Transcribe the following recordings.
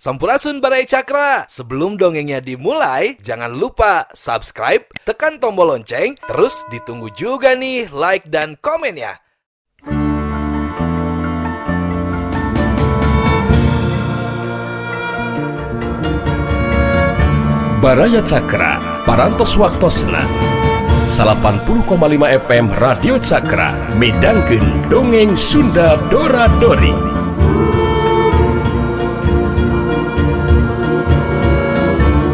Sampurasun Baraya Cakra. Sebelum dongengnya dimulai, jangan lupa subscribe, tekan tombol lonceng, terus ditunggu juga nih like dan komennya. Baraya Cakra, Parantos Waktosna 80,5 FM Radio Cakra midangkeun dongeng Sunda Dora Dori.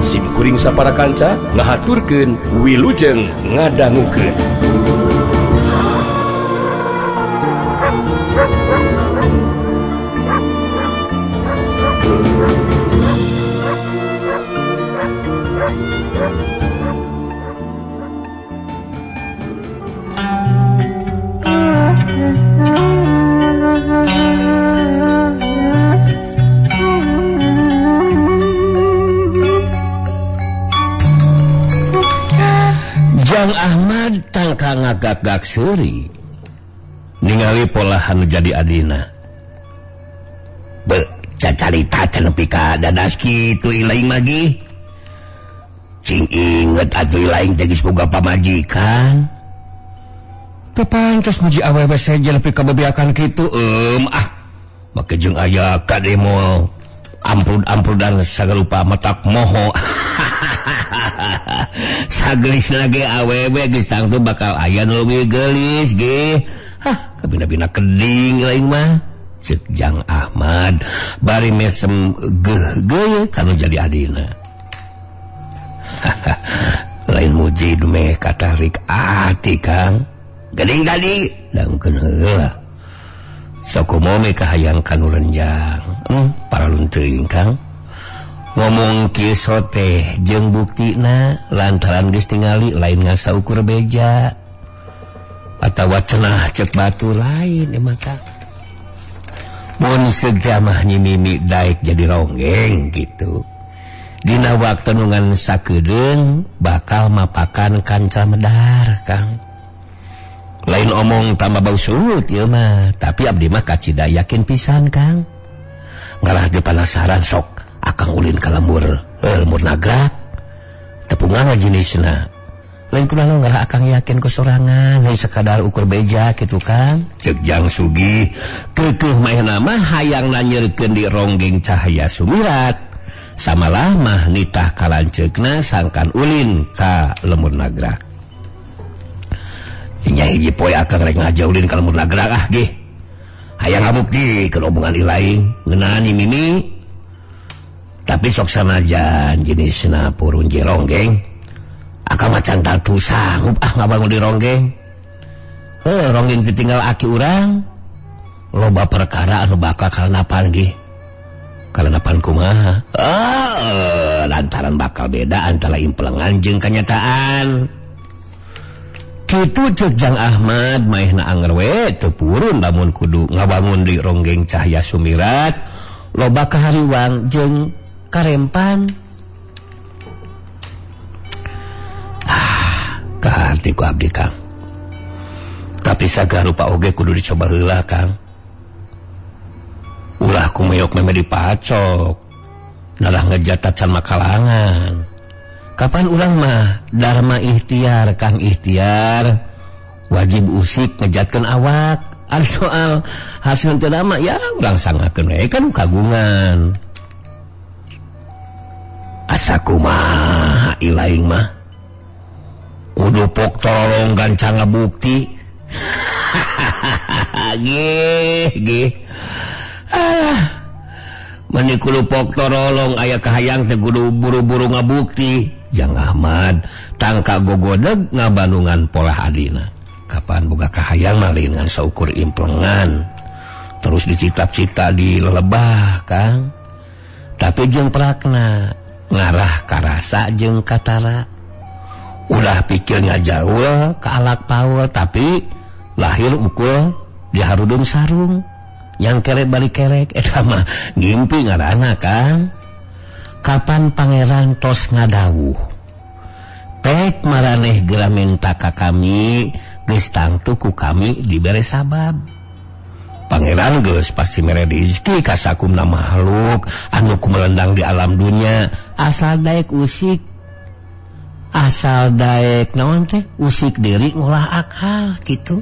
Sim kuring sapara kanca ngahaturkeun wilujeng ngadangukeun. Jang Ahmad tangka ngagak-gak seuri ningali polahan jadi adina. Be, cacarita can nepi ka dadas kitu ilaing magi. Cing inget atuh ilaing teh geus boga pamajikan. Teu pantes muji awewe seje nepi ka bebeakan kitu ah. Make jeung aya ka demo amprud-amprudan sagarupa matak moho. Sagelis lagi awewe geus tangtu bakal aya nu leuwih geulis ge. Hah, kabina-bina keding lain mah. Ceuk Jang Ahmad bari mesem geuh geuy kanu jadi adina. Lain muji dumeh katarik ati Kang. Geuning tadi dangkeun heula. Sok kumaha meh kahayang kanu renjang. Paralun teuing Kang. Ngomong kieu teh jeung buktina lantaran geus tingali lain ngasa ukur beja atawa cenah ceuk batu lain emang Kang. Mun segamah Nyi Mimi daek jadi ronggeng gitu. Dina waktu nu ngan sakedeung bakal mapakan kanca medar Kang. Lain omong tambah bau surut ieu mah, tapi abdi mah kacida yakin pisan Kang. Ngarah teu penasaran sok akang ulin ka lembur, lembur nagrak tepungan jenisna. Lain kunaon ngarah akang yakin ku sorangan, lain sekadar ukur beja kitu Kang. Ceuk Jang Sugi keukeuh maehna mah hayang nanyerkeun di ronggeng cahaya sumirat. Samalah mah nitah kalanceukna sangkan ulin ka lembur nagrak. Nya hiji poe akang rek ngaja ulin ka lembur nagrak ah gih. Hayang ngabukti keur omongan ilaing ngeunaan Nyi Mimi. Tapi sok sanajan jenisna purun je ronggeng akang macan tatu sanggup ah ngabangun di ronggeng. Heuh, ronggeng ditinggal aki urang loba perkara anu bakal kalenapan gih. Kalenapan kumaha? Lantaran bakal beda antara implengan jeung kanyataan. Kitu ceuk Jang Ahmad maehna anger we teu purun lamun kudu ngabangun di ronggeng cahaya sumirat loba kahariwang jeung karempan. Ah, kaharti ku abdi Kang. Tapi sagarupa oge kudu dicoba heula Kang. Ulah kumeyok meme dipacok. Nalah ngejat tacan makalangan. Kapan urang mah dharma ikhtiar Kang, ikhtiar wajib usik ngejatkeun awak. Ari soal hasil teu mah ya urang sangakeun we kan kagungan. Asa kumaha ilaing mah kudu pok tolong gancang ngabukti. Gih gih. Ah, meni kudu pok torolong aya kahayang teh kudu buru-buru ngabukti. Jang Ahmad tangka gogodeg ngabandungan polah adina. Kapan boga kahayang mah lain ngan saukur implengan. Terus dicita-cita di lelebah Kang. Tapi jeung prakna ngarah karasa jeung katara. Ulah pikir ngajaul ka alak paul tapi lahir ukul di harudun sarung. Yang kerek balik kerek eta mah ngimpi ngaranna Kang. Kapan pangeran tos ngadawuh pek maraneh geura minta ka kami geus tangtu ku kami dibere sabab. Pangeran geus pasti mere rezeki ka sakumna makhluk anu kumelendang di alam dunya asal daek usik asal daek naon teh usik diri ngolah akal kitu.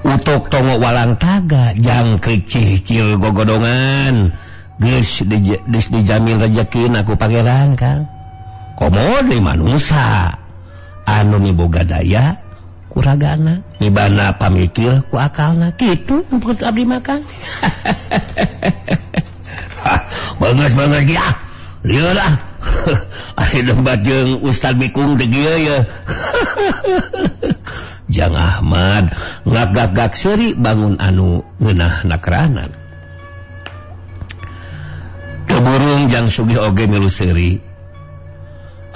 Utok tongo walang taga jangkrik cicil gogodongan geus dijamin rezeki aku pangeran Kang. Komo deui manusa anu miboga daya kuragana mibana pamikir ku akalna kitu untuk abdi makan. Bagus-bagus ge ah lieur ah ari debat jeung Ustad Mikung teh kieu ye. Jang Ahmad ngagak-gak seuri bangun anu ngeunah nakranan. Keburung Jang Sugih oge milu seuri.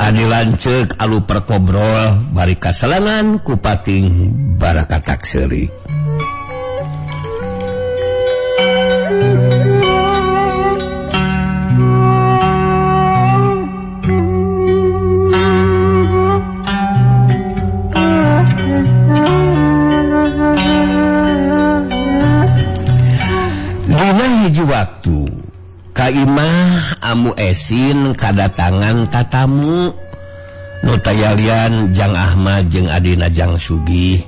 Adi lanceuk alu perkobrol bari kaselangan ku pating barakatak seuri. Dina hiji waktu Kaimah Amu Esin kadatangan tatamu nu tayalian Jang Ahmad jeung adina Jang Sugih.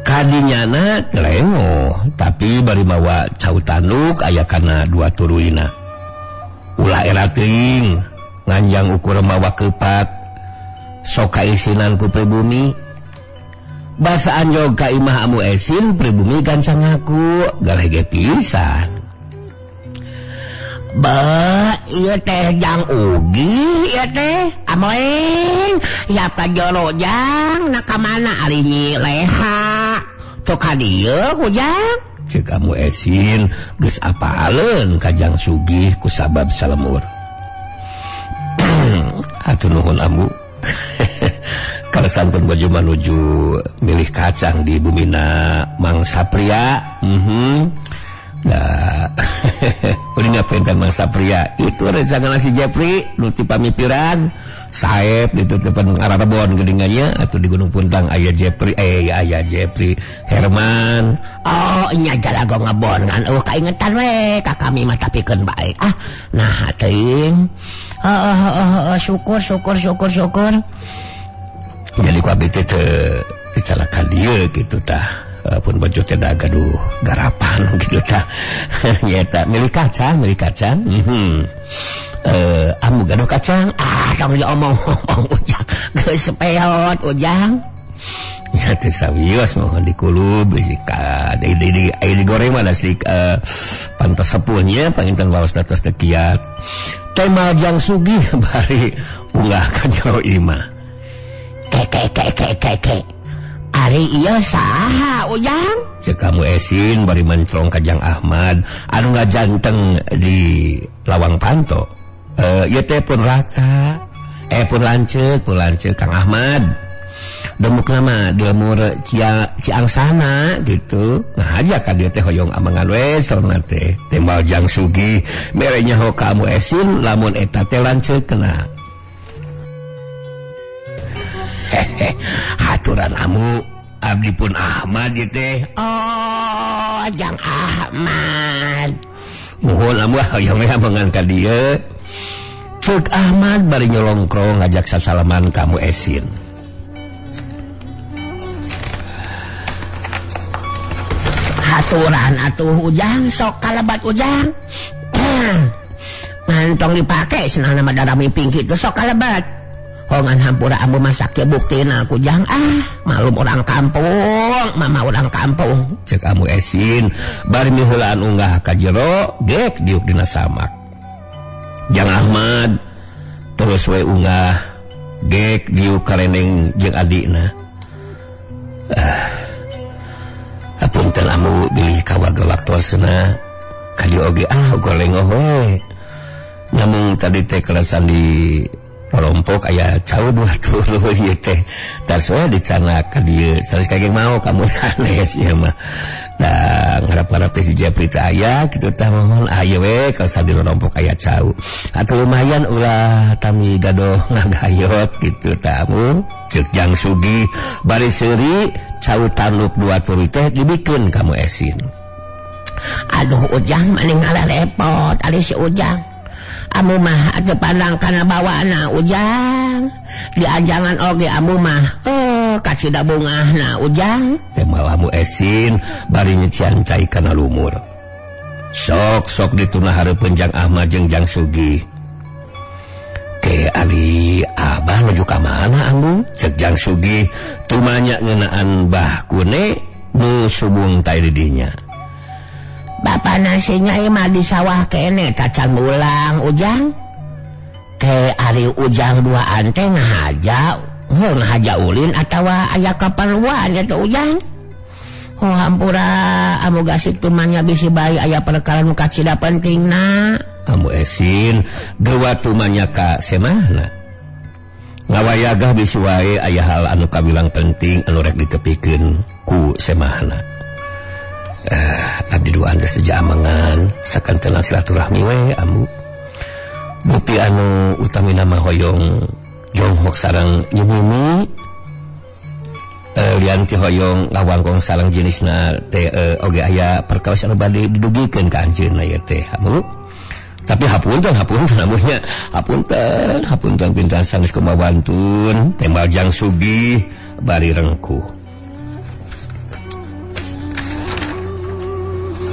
Kadinyana telengoh tapi bari mawa cau tanduk aya kana dua turuyna. Ulah era teuing nganjang ukur mawa keupat sok kaisinan ku pribumi. Basa anjog ka imah Amu Esin pribumi gancang ngaku galege pisan. Ba, ieu teh Jang Ugi ieu teh amoeng ya pajoro jang na ka mana ari nyi leha tok ka dieu hujang ceuk Amu Esin geus apaleun ka Jang Sugih ku sabab salemur. Hatur nuhun Amu. Kalesan pun baju manuju milih kacang di bumina Mang Sapria. Nah, udah ngapain Mang Sapria itu rencangan si Jepri nu ti pamipiran saep ditutupan Arabon geuningannya atau di Gunung Puntang aya Jepri aya Jepri Herman. Oh nya jalago ngebon ngan eueuh kaingetan we ka kami mah tapikeun bae ah. Nah teuing syukur syukur syukur syukur. Jadi ku abdi teh teu dicalaka dieu kitu tah. Pun baju teh gaduh garapan gitu tah. Nyata milik kacang, milik kacang. Amu gaduh kacang. Ah, tong diomong-omong ujang. Geus peot ujang. Nya teh sawios mohon dikulub di digoreng mah da pantas sepuhnya panginten waos atos teh kiat. Tema Jang Sugih bari unggah ka jero imah. Ke ke ke ke ke. Ari ieu saha ujang? Ceuk Amu Esin bari menclong ka Jang Ahmad anu ngajanteng di lawang panto. Ieu teh pun raka, pun lanceuk Kang Ahmad. Demukna mah dilemur Ciangsana gitu. Nah aja ka dieu teh hoyong amangan we saurna teh. Tembal Jang Sugih mere nyaho ka Amu Esin lamun eta teh lanceukna. Hehe, haturan Amu abdi pun Ahmad ieu teh. Oh, Jang Ahmad. Muhun Amu hoyong we amangan ka dieu. Ceuk Ahmad bari nyolongkrong ngajak sasalaman ka Amu Esin. Haturan atuh ujang sok kalebat ujang. Ngantong dipake senang nama darami pingki itu sok kalebat. Hongan hampura ambu masak ya buktina aku jang ah malum orang kampung mama orang kampung cek Amu Esin bari miheulaan unggah ka jero gek diuk dina samak. Jang Ahmad terus we unggah gek diuk kareneng jeung adikna. Apunten amu bilih kawaga waktosna ka dieu oge ah ukur lengoh we. Namun tadi teh kalasan di Rompok aya cau dua turu ieu teh. Tas we dicanak ka dieu. Sanes kageng mau kamu sanes ieu mah. Da ngarap-ngarap teh si Jepri teh aya kitu tah mohon aya we ka sadil rompok aya cau. Atuh lumayan ulah tami gadoh ngagayot kitu tamu. Ceuk Jang Sugih bari seuri cau tanduk dua turu teh dibikeun ka Mu Esin. Aduh Ujang mani ngalarepot ari si Ujang. Amu mah teu pandang kana bawana Ujang. Diajangan oge amu mah kacida bungahna Ujang. Teh malah Mu Esin bari nyecian cai kana lumur. Sok-sok dituna hareupeun Jang Ahmad jeung Jang Sugih. Ke Ali abah nuju ka mana ambu? Ceuk Jang Sugih tumanya ngeunaan Bah Kune nu subung tae di dinya. Bapak nasinya mah di sawah kene tacan mulang Ujang. Ke ari Ujang duaan teh ngahaja, heuh ngahaja ulin atawa aya kaparluan eta Ujang. Oh hampura amu gasik tumanya bisi bae aya perkara nu kacida pentingna. Amu Esin gewa tumanya ka semahna. Ngawayagah bisi wae aya hal anu kabilang penting anu rek ditepikeun ku semahna. Abdi duaan teh seja amangan sakantena silaturahmi we amu. Dupi anu utamina mah hoyong jonghok sareng Nyi Mimi. Lian ti hoyong ngawangkong sareng jenisna teh oge aya perkawis anu bade didugikeun ka anjeunna ieu teh amu. Tapi hapunten hapunten amunya hapunten hapunten pintan sanes kumawantun tembal Jang Sugih bari rengkuh.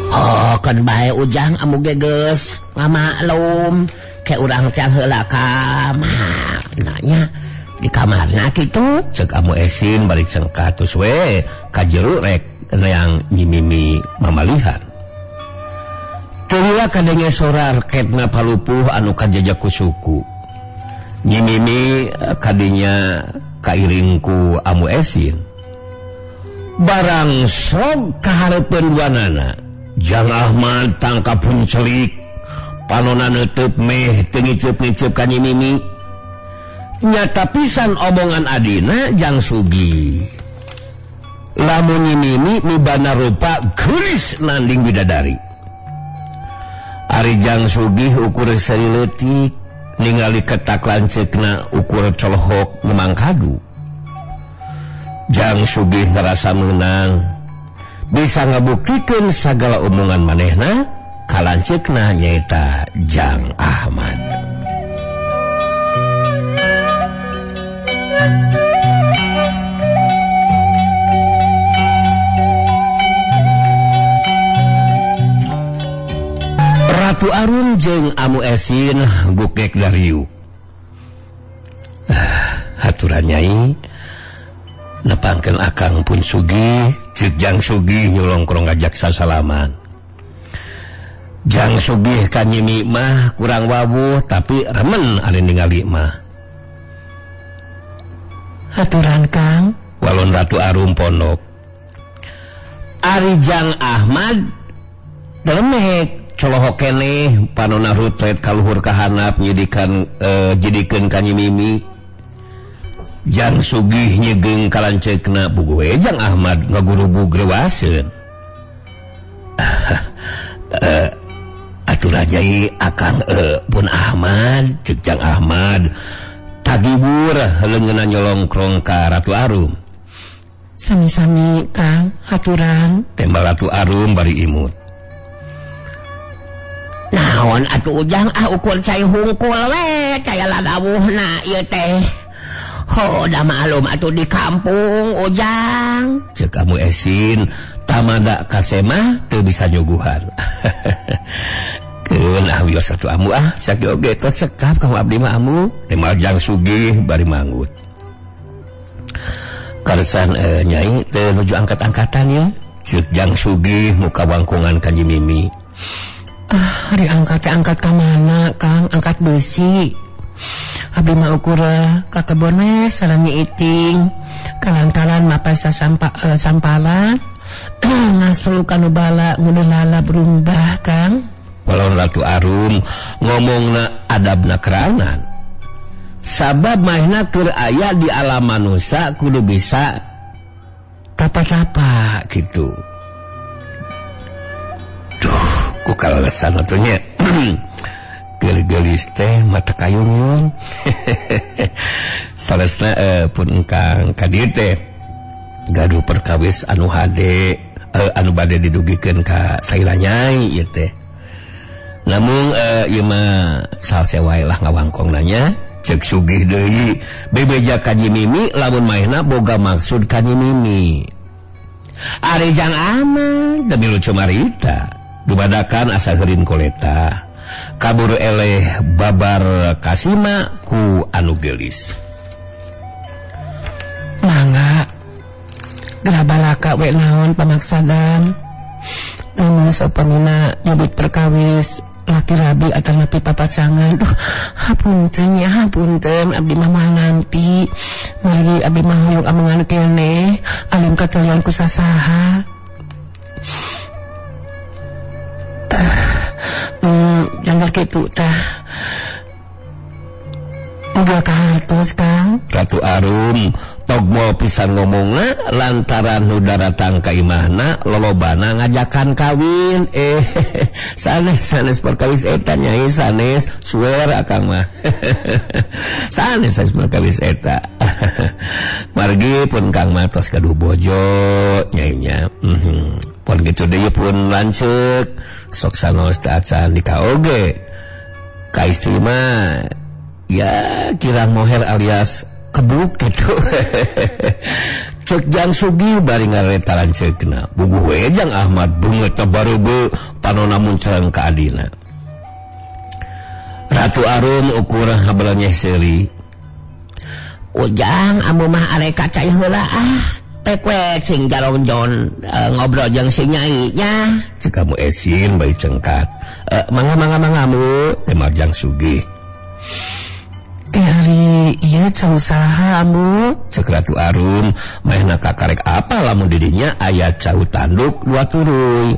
Oh kan bae Ujang amu geus ngamaklum ke urang teh heula ka mana di kamarna kitu. Ceuk Amu Esin bari cengkat terus we ka jero rek neang Nyi Mimi mamalihan. Teu kadenge sora reketna palupuh anu kajajak ku suku. Nyi Mimi kadinya kairing ku Amu Esin. Barang sok kahareupeun duanana. Jang Ahmad tangkap pun celik panona neuteub meh teu ngiceup-ngiceup ka Nyi Mimi. Nyata pisan omongan adina Jang Sugih. Lamun Nyi Mimi mibana rupa geulis nanding bidadari. Ari Jang Sugih ukur seuri leutik ningali ketak lanceukna ukur colohok ngemangkadu. Jang Sugih ngarasa meunang bisa ngabuktikeun sagala omongan manehna kalanceukna nyaeta Jang Ahmad. Ratu Arum jeung Amu Esin gukek dariu. Haturan nyai nepangkeun akang pun Sugih. Ceuk Jang Sugih nyolongkrong ngajak sasalaman. Jang Sugih ka Nyi Mimi mah kurang wawuh tapi remen ari ningali mah. Haturan Kang, walon Ratu Arum pondok. Ari Jang Ahmad demek colohok keneh panona rutret kaluhur kahanap nyidikan jidikeun ka Nyi Mimi. Jang Sugih nyegeng kalanceukna bugu we Jang Ahmad ngagurubug reuaseun. Atuh rajai akang pun Ahmad ceuk Jang Ahmad tagibur leungeunna nyolongkrong ka Ratu Arum. Sami-sami Kang aturan tembal Ratu Arum bari imut. Naon atuh Ujang ah ukur cai hungkul we cai ladawuhna ieu teh. Oh, dah maklum atuh di kampung Ujang. Ceuk Amu Esin tamada kasemah teu bisa nyuguhan. Keun ah wios atuh amu ah sakieu oge tot cekap ka abdi mah amu. Tembal Jang Sugih bari manggut. Karsan nyai teu nuju angkat-angkatan ya. Ceuk Jang Sugih muka wangkungan ka Nyi Mimi. Ah, ari angkat teh angkat ka mana Kang? Angkat beusi. Abdi mah ukur ka kebon we sareng Nyi Iting. Kalantaran mapasa sampalan ngaslu kanu bala ngunuh lalap rumbah Kang. Walon Ratu Arum ngomongna adabna keranan. Sabab mahna keur aya di alam manusia kudu bisa tapa-tapa gitu. Duh, ku kalalesan atuh nya. Geulis teh mata kayung. Salesna pun engkang ka dieu teh gaduh perkawis anu hade anu bade didugikeun ka saila nyai ieu teh. Namun ieu mah salse wae lah ngawangkong nanya cek sugih deui bebeja ka Nyi Mimi lamun maehna boga maksud ka Nyi Mimi. Ari jang aman demi lucu marita dumadakan asa heurin koleta kaburu eleh babar kasima ku anu geulis. Mangga gerabalaka we naon pamaksadan namun saupamina nyebut perkawis laki rabi atau napi papacangan. Duh, hapunten ya hapunten abdi mah moal nampi margi abdi mah hoyong amengan keneh alim katalian ku sasaha. Janggal kitu tah udah kahartos Kang. Ratu Arum togmo pisan ngomongna lantaran nu daratang ka imahna lolobana ngajakan kawin. Sanes sanes perkawis eta nyai sanes suwer akang mah. Sanes sanes perkawis eta. Margi pun Kang mah tos gaduh bojo nyai nya. Pun kitu deui pun lanceuk sok sanos teu acan di kaoge. Ka istri mah ya kirang moher alias kebuk gitu. Cek jang sugih bari ngareta lanceukna. Buguh we jang Ahmad beungeut bareubeu panona muncereng ka adina. Ratu Arum ukur habalanyeh seuri. Ujang amu mah arek ka cai heula ah. Pek we sing jarongjon ngobrol jeung si nyai nya. Cek kamu esin bari cengkat. Mangga mangga mangga mu temar jang sugih. Ari ieu cau saha ambu? Cek Ratu Arum maehna kakarek apa lamun didinya aya cau tanduk dua turuy.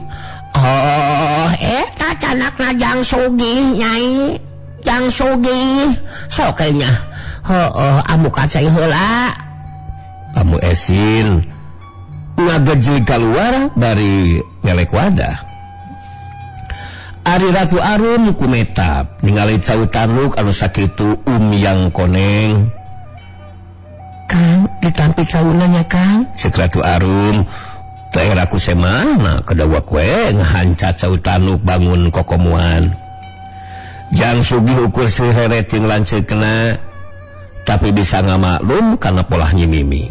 Oh, eta canakna jang sugih nyai. Jang sugih sok nya. Heuh, ambu ka cai heula. Kamu esin ngagejil keluar bari ngelek wadah. Ari Ratu Arum kumetap ningali cau tanduk anu sakitu umyang koneng. Kang, ditampi cauna nya Kang? Cek Ratu Arum teh era ku semana kedawa kue ngahanca cau tanduk bangun kokomuan. Jang sugih ukur sireret jeung lanceukna tapi bisa ngamaklum karena polah Nyi Mimi.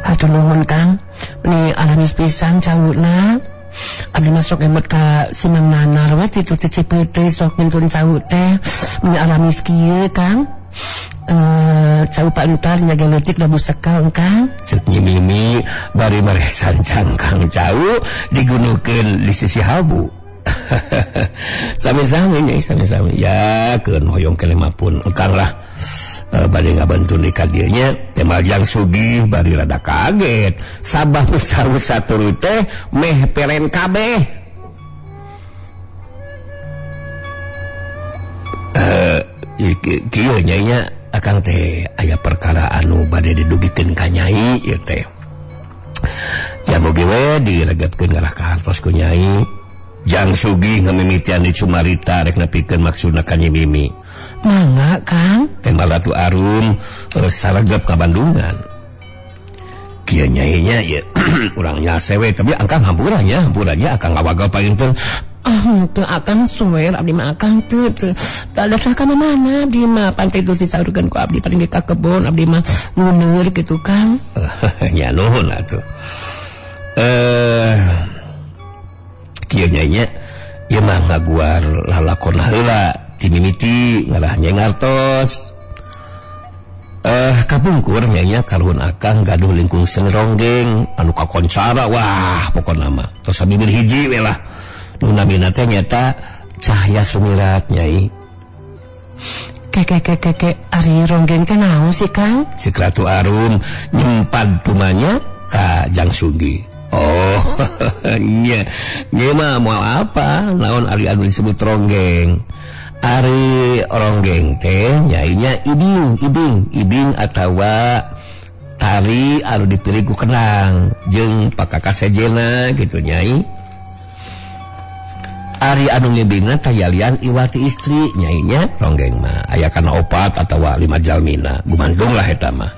Hatur nuhun Kang, ni alamis pisan cauna. Abdi masuk emot ka si Mang Nanar we titu ti Cipete sok mintun cau teh meni alamis kieu Kang. Cau pantar nya leutik da busekal Kang. Cek Nyi Mimi bari maresan cangkang cau digunukeun di sisi habu. Sami-sami nyai sami-sami ya keun hoyong keneh mah pun engkang lah. Bade ngabantu di ka dieu nya temal jang sugih bari rada kaget sabah besar tuluy teh meh peren kabeh. Kieu nyai nya akang teh aya perkara anu bade didugikeun ka nyai ieu teh. Ya mugi we diregepkeun ngarah ka hartos ku nyai. Jang sugih ngamimitian di cumarita rek nepikeun maksudna ka Nyi Mimi. Mangga Kang? Tembal Ratu Arum saregep ka Bandungan. Kieu nyai nya ieu urang nyase we tapi angkang hampura nya hampura nya akang ngawagal painten. Ah teu akang suwer abdi mah akang teu teu. Teu ka mana abdi mah pantai teu disaurkeun ku abdi paling ka kebon abdi mah nguneur kitu Kang. Nya nuhun atuh. Kieu nyai nya ieu mah ngaguar lalakon heula ti mimiti ngarah nyai ngartos. Kapungkur nyai nya kaluhun akang gaduh lingkung seni ronggeng anu kakoncara wah pokona mah tos samimir hiji we lah. Nu namina teh nyaeta Cahya Sumirat nyai. Keke keke keke ari ronggeng teh naon sih Kang? Cek Ratu Arum nyempad tumanya ka Jang Sugih. Oh, nya, nya mah mau apa? Naon ari anu disebut ronggeng. Ari ronggeng teh nyainya ibing ibing ibing atawa tari anu dipilih ku kendang jeung pakakasejena gitu nyai. Ari anu ngibingna tayalian iwati istri nyainya ronggeng mah aya kana 4 atawa 5 jalmina gumantung lah eta mah.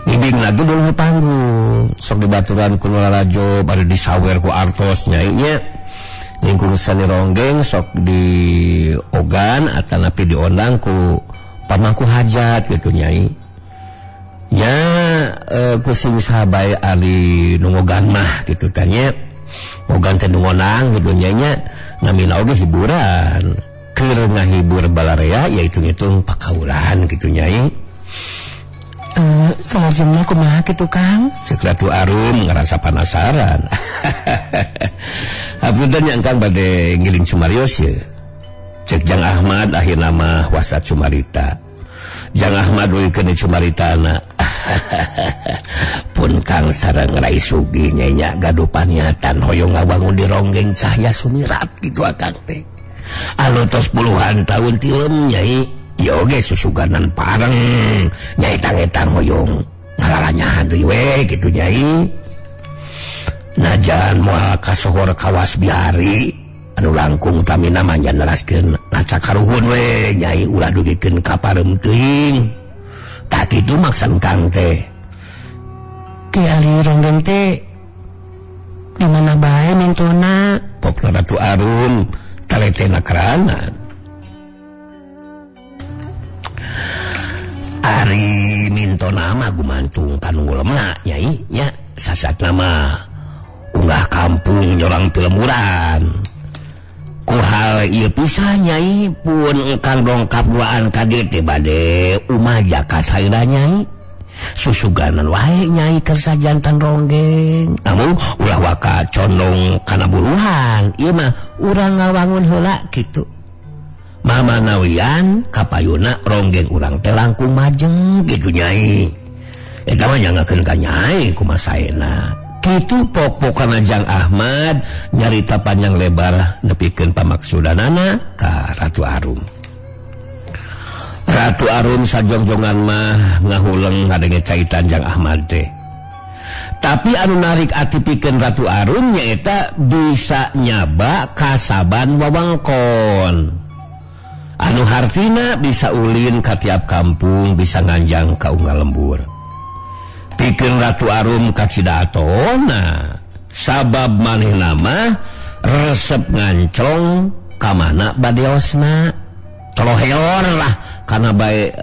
Ngibing lagi dulu panggung sok dibaturan ku nu lalajo bari disawer ku artos nyainya. Lingkung seni ronggeng sok di ogan atau napi diondang ku pamangku hajat gitu nyai. Nya ku sing sahabai ali nungogan mah gitu tanya. Ogan teh nungonang gitu nyainya namina oge hiburan. Keur ngahibur balarea yaitu ngitung pakaulan gitu nyai. Salajengna kumaha kitu Kang? Ceuk Ratu Arum ngerasa penasaran. Hapunten nya Kang bade ngiling cumarios ye. Cek Jang Ahmad akhirna mah wasat cumarita. Jang Ahmad weukeun cumaritana. Pun Kang sareng Rai Sugih nya gaduh paniatan hoyong ngawangun di ronggeng cahya sumirat kitu akang teh. Anu tos puluhan tahun tilem nyai. Yoge susuganan pareng nyai tang-etang hoyong ngalalanyahan deui we kitu nyai. Najan moal kasohor kawas bihari anu langkung utamina mah nya neraskeun ngaca karuhun we nyai ulah dugikeun ka pareum teuing. Tah kitu maksan Kang teh. Ki ari ronggeng teh di mana bae mintuna? Popna Ratu Arum taletena keranan. Ari minto nama gumantung kanu lemna nyai nya sasat nama unggah kampung nyorang pilemuran ku hal ieu pisan nyai pun engkang dongkap duaan ka dieu teh bade umah jaka saira nyai susuganan wae nyai kersa jantan ronggeng namun ulah waka condong kana buruhan ieu mah urang ngawangun heula kitu. Mama nawian kapayuna ronggeng urang teh langkung majeng gitu nyai. Eta mah nyangakeun ka nyai kumaha saena. Kitu pok-pokana Jang Ahmad nyarita panjang lebar nepikeun pamaksudanana ka Ratu Arum. Ratu Arum sajongjongan mah ngahuleng ngadenge caitan Jang Ahmad teh. Tapi anu narik ati pikeun Ratu Arum nyaeta bisa nyaba kasaban wewengkon. Anu hartina bisa ulin ka tiap kampung bisa nganjang ka unggal lembur. Pikeun Ratu Arum kacidatona sabab manehna mah resep ngancong ka mana badeosna. Toloheor lah kana bae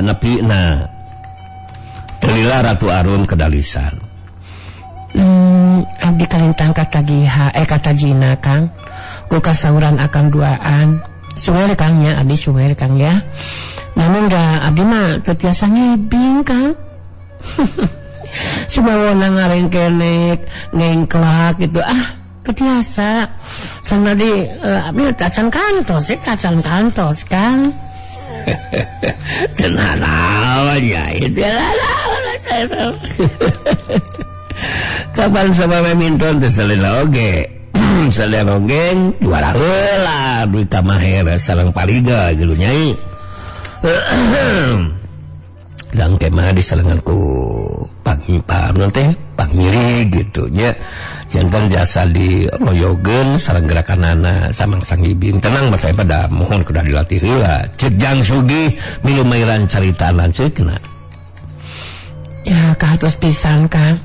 nepina. Telila Ratu Arum kedalisan. Abdi kalintang katagiha katajina Kang. Ku kasauran akang duaan. Suwer Kang ya, abdi suwer Kang ya. Namun da abdi mah teu tiasa ngibing Kang. Subawona ngarengkenek, ngengklak gitu ah, ketiasa. Sama di abdi tacan kantos, ya tacan kantos Kang. Tenang naon nyai, tenang naon. Kapan sama minton teh salila oge. Sadar ronggeng juara heula duit maher sareng pariga gitu nyai. Dan kemah diselengan ku pang teh pangmiri gitu nya. Jantan jasa di royogeun sareng gerakanana samang sang ibing tenang masa pada mohon kudu dilatih heula. Ceuk Jang Sugih milu mairan carita lanceukna. Ya kahatos pisan Kang.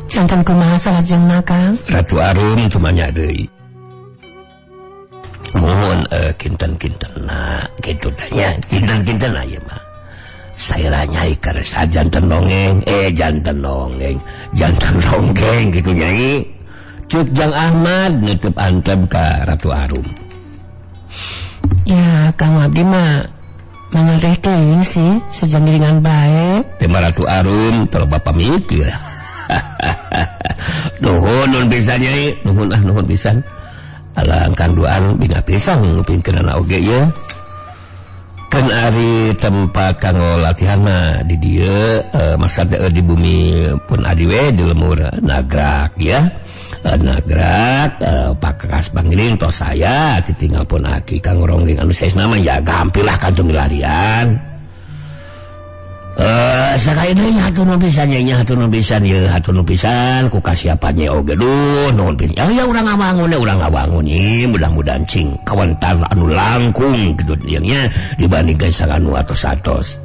Jantan kumaha salajengna Kang? Ratu Arum tumanya deui. Mohon kinten-kintenna kitu tanya kinten-kinten aya mah. Saira nyai karsa jantan dongeng jantan dongeng jantan ronggeng kitu nyai. Ceuk Jang Ahmad nutup antep ka Ratu Arum. Ya Kang abdi mah mangareh teuing sih sejandiringan bae. Teh Ratu Arum teu bapa mikir. Nuhun nun pisan nyai, nuhun ah nuhun pisan. Alah kang duaan bina pisan ngupingkeunana oge ye. Kan ari tempat kanggo latihan mah di dieu masa di bumi pun adi we di lemur Nagrak ya. Nagrak pakakas pangiling tos saya ditinggal pun aki kanggo ronggeng anu saesna mah ya gampilah kantung larian. Sakali deui hatur nuhun pisan nya hatur nuhun pisan ieu hatur nuhun pisan ku kasiapannya oge duh nuhun pisan. Ya urang ngawangun urang ngawangun ieu mudah-mudahan cing kawentar anu langkung kitu nya dibandingkeun sareng atos-atos.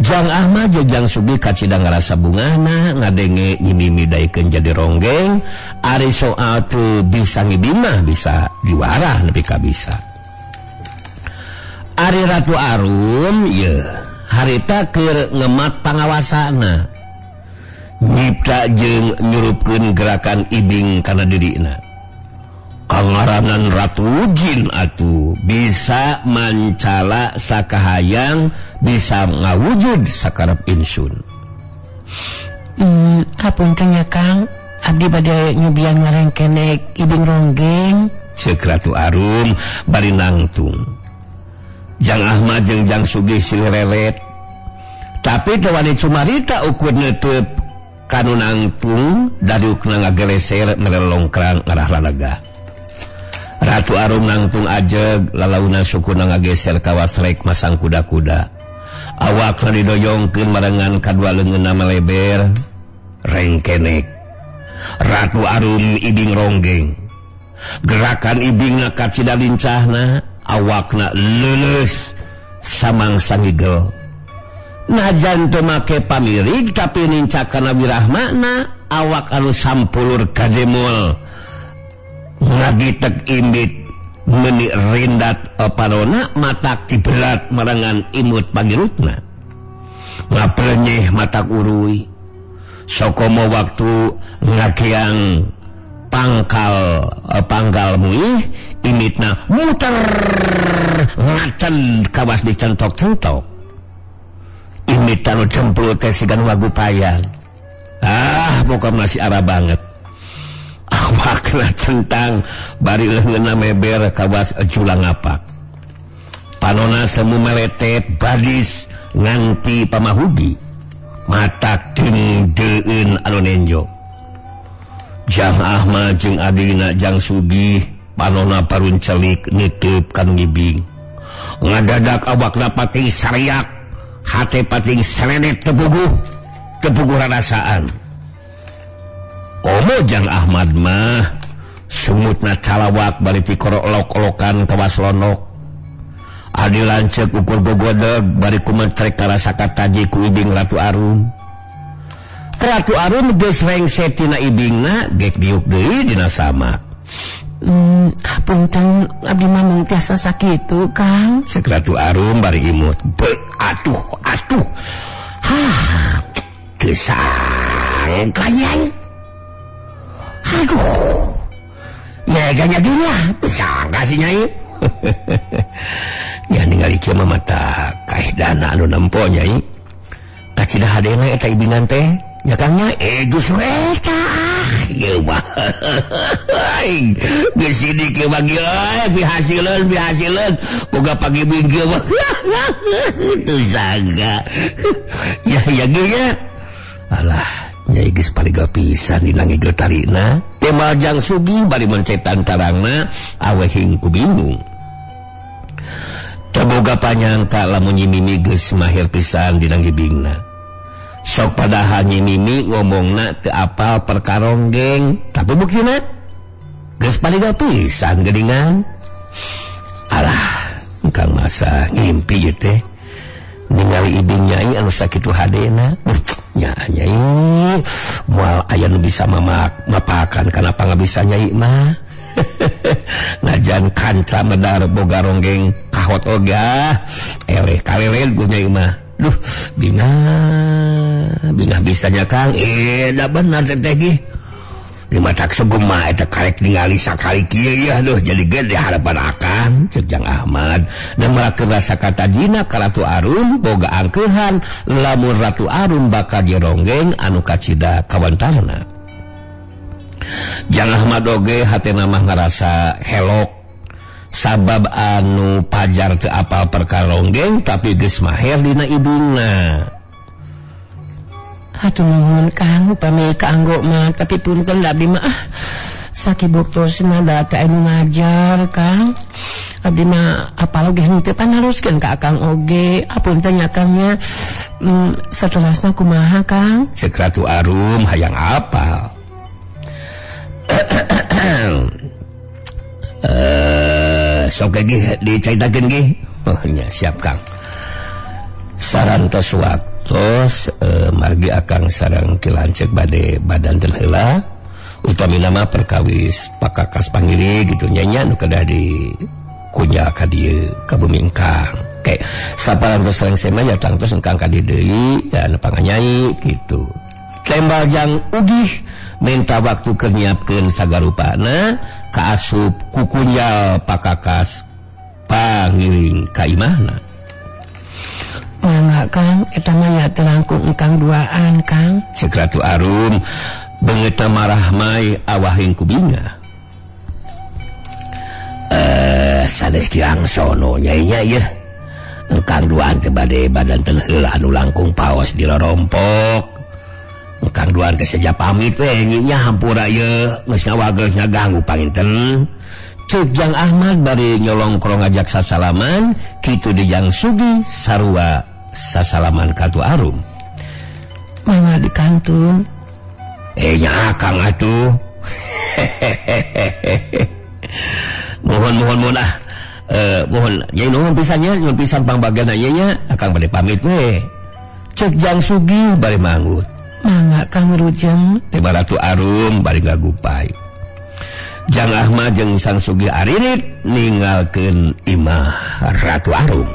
Jang Ahmad jeung Jang Sugi kacida ngarasa bungahna ngadenge Nyi Mimi daekeun jadi ronggeng ari soal teu bisa ngibimah bisa diwarah nepi ka bisa. Ari Ratu Arum ieu harita keur ngemat pangawasana nyipta jeung nyurupkeun gerakan ibing kana dirina. Kangaranan Ratu Jin atuh bisa mancala sakahayang bisa ngawujud sakarep insun. Hapunten nya Kang, abdi bade nyubian ngarengkenek ibing ronggeng. Ceuk Ratu Arum bari nangtung. Jang Ahmad jeung Jang Sugih silih relet. Tapi teu wani cumarita ukur neuteub kanu nangtung dariukna ngageleser melelongkrang ngarah lalaga. Ratu Arum nangtung ajeg lalauna sukuna ngageser kawas rek masang kuda-kuda. Awakna didoyongkeun marengan kadua leungeunna meleber rengkenek. Ratu Arum ibing ronggeng. Gerakan ibingna kacida lincahna, awakna leuleus samangsa ngigel. Najan teu make pamirig tapi nincakana wirahmana awak anu sampulur kademul. Ngagitek imbit meni rindat parona matak tiberat marengan imut pangirutna. Ngaplenyeh matak uruy. Sokomo waktu ngakiang pangkal pangkal muih imitna muter ngacen kawas dicentok-centok. Imit anu cemplu teh sigan wagupayan. Ah, pokokna masih arah banget. Awakna centang bari leungeunna meber kawas julang ngapak. Panona semu meletet badis nganti pamahugi. Matak deung-deun anu nenjo. Jang Ahmad jeung adina Jang Sugih panona parun celik nitip kanu ngibing. Ngadadak awakna pating sariak, hate pating seledet tepuguh, tepuguh rarasaan. Komo Jang Ahmad mah sumutna calawak bari tikorok-lok-lokan kawas lonok. Adi lanceuk ukur gogodeg bari kumentrek karasa kataji ku ibing Ratu Arum. Ratu Arum geus rengse tina ibingna gek diuk deui dina samak. Hapunten abdi mah mung tiasa sakitu Kang. Ceuk Ratu Arum bari imut. Be atuh atuh. Hah, teu sangka nyai. Aduh, ya ganya gini sangka si nyai. Ya ningali kieu mah mata kaehdana anu nempo nyai. Kacida hadena eta ibingan teh nya Kang nya justru eta ah ieu mah. Geus sidik kieu mah gila pihasileun pihasileun boga pagibing kieu mah. Teu sangka. Ya ya geus. Alah nyai geus parigal pisan dina ngigel tarina. Temal Jang Sugih bari mencetan tarangna aweh hingku bingung. Teboga panyangka lamun Nyi Mimi geus mahir pisan dina ngibingna. Sok padahal Nyi Mimi ngomongna teu apal perkara ronggeng, tapi buktina geus parigal pisan geuningan. Alah, engkang masa ngimpi ieu teh ningali ibing nyai anu sakitu hadena. Nya nyai moal aya nu bisa mapakan kana pangabisa nyai mah. Najan kanca medar boga ronggeng kahot oga eleh kaleled ku nyai mah. Duh, bingah bingah bisanya Kang. Da bener teh ge. Di matak sugema eta karek ningali sakali kieu ya duh jadi gede harapan akang ceuk Jang Ahmad. Dan melakeun rasa katajina ka Ratu Arum boga angkeuhan lamun Ratu Arum bakal dironggeng anu kacida kawantarna. Jang Ahmad oge hatena mah ngarasa helok Sabab anu pajar teu apal perkara ronggeng tapi geus maher dina ibingna. Hatur nuhun Kang upami kaanggo mah tapi punten abdi mah sakibuktosna da teh anu ngajar Kang. Abdi mah apal oge henteu panaruskeun ka Akang oge. Apunten nya Kang nya. Satelasna kumaha Kang? Cek Ratu Arum hayang apal. Sok ge dicaritakeun ge. Oh nya siap Kang. Sarantos waktos margi Akang sareng Ki Lanceuk bade badanten heula. Utamina mah perkawis pakakas pangiri gitu nya nya nu kedah di kunyal ka dieu ka bumi engkang. Ke saparantos sareng sema ya tangtos engkang ka dieu deui ya nepangan nyai gitu. Tembal jang ugih minta waktu keur nyiapkeun sagarupana kaasup ku kunyal pakakas pangiring ka imahna. Mangga Kang, eta mah nya teu langkung engkang duaan Kang. Cek Ratu Arum beungeutna marahmai awahing ku bingah. Sanes Ki Angsono nyai nya ieu. Engkang duaan teh bade badanten heula anu langkung paos di lorompok. Engkang duaan teh seja pamit we nya hampura ieu geus ngawagel ngaganggu panginten. Cek Jang Ahmad bari nyolongkrong ngajak sasalaman kitu di Jang Sugi sarua sasalaman ka Ratu Arum. Mangga dikantun. Nya Akang atuh. Mohon mohon mohon ah. Mohon nyai nuhun pisan nya, nyuhun pisan pangbagian ieu nya, Akang bade pamit we. Cek Jang Sugi bari manggut. Mangga Kang Rujeng. Teh Ratu Arum bari ngagupai. Jang Ahmad jeung Sang Sugi arinit ninggalkeun imah Ratu Arum.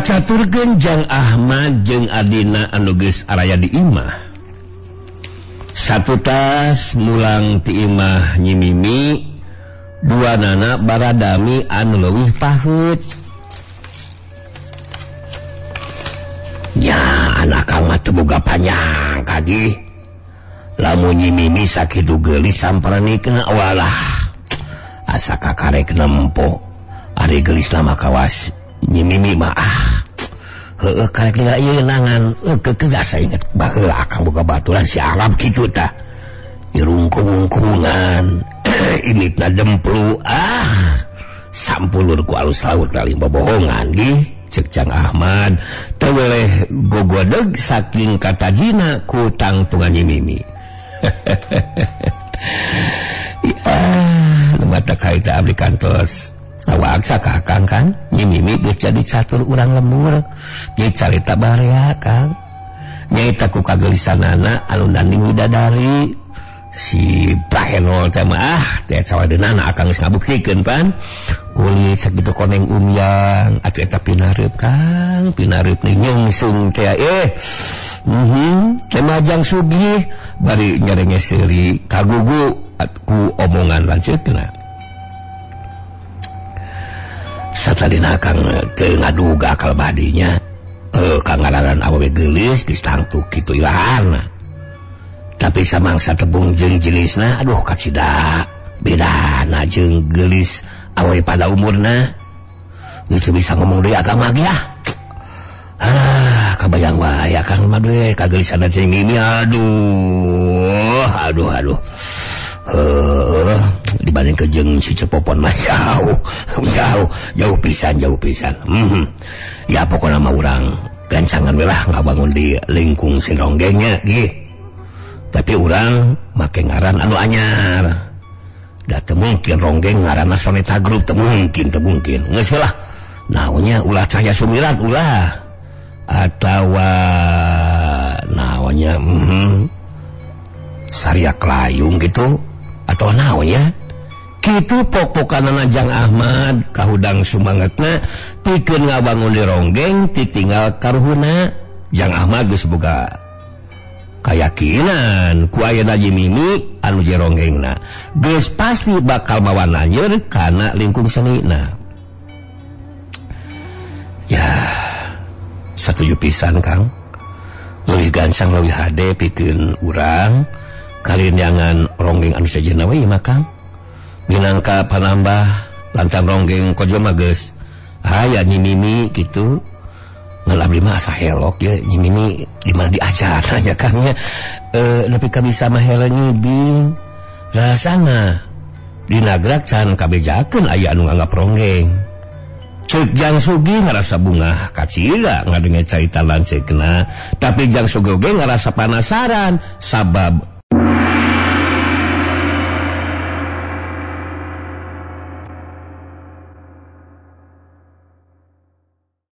Caturkeun Jang Ahmad jeung adina anu geus araya di imah. Satu tas mulang ti imah Nyi Mimi, dua nana baradami anu leuwih pahut. Nya anak Kang mah teu boga panyang kadi. Lamun Nyi Mimi sakitu geulis samparanikna walah. Asa kakarek nempo. Ari geulis mah kawas Nyi Mimi mah ah. Heueuh karek ninggal ieu nangan keukeuh asa inget baheula Akang boga baturan si Arab kitu tah. Irung kubung-kubungan imitna demplu ah sampulur ku alus laut lalim bobohongan gih. Cek Jang Ahmad teu weleh gogodeg saking katajina ku tangtungan Nyi Mimi. Ya, nu mata kaita abdi kantos awak ka Akang kan Nyi Mimi geus jadi catur urang lembur jadi carita barea Kang nyaeta ku kagelisanana anu nanding widadari si Prahenol teh mah ah teh sawadeunana Akang geus ngabuktikeun pan kulit sakitu koneng umyang atuh eta pinareup Kang pinareup nyeungsung teh teh Jang Sugih bari nyerenge seuri kagugu ku omongan lanceukna. Satadina Kang teu ngaduga akal badinya kang ngararan awewe geulis geus tangtu kitu ilahana. Tapi samangsa tebung jeung jenisna aduh kacida bedana jeung geulis awewe pada umurna. Geus teu bisa ngomong deui Akang mah ge ah. Alah kabayang wae Akang mah deui kageulisanna jeung Mimi aduh aduh aduh. Dibanding ke jeung si Cepopon mah jauh jauh jauh pisan jauh pisan. Ya pokokna mah urang gancangan we lah ngabangun di lingkung Sinronggengnya gih. Tapi urang make ngaran anu anyar. Da teu mungkin ronggeng ngaranna Soneta Group teu mungkin teu mungkin. Geus we lah. Naonnya ulah Cahya Sumirat ulah atawa naonnya Saria Kelayung gitu atau naonnya kitu pok-pokanana Jang Ahmad kahudang sumangetna pikeun ngabangun di ronggeng titinggal karuhuna. Jang Ahmad geus boga Kayakinan ku ayeuna Nyi Mimi anu jeronggengna geus pasti bakal mawa nanyer kana lingkung senina. Ya, satuju pisan Kang. Leuwih gancang leuwih hade pikeun urang kalinyangan ronggeng anu sejenna we mah Kang. Minangka panambah lantaran ronggeng kojo mah geus aya Nyi Mimi kitu. Ngan abdi mah asa helok ya Nyi Mimi di mana diajarna nya Kang nya. Nepi ka bisa mah hele ngibing. Rasana dinagrak can kabejakeun aya anu nganggap ronggeng. Cek Jang Sugi ngarasa bungah kacida ngadenge carita lanceukna, tapi Jang Sugi oge ngarasa panasaran sabab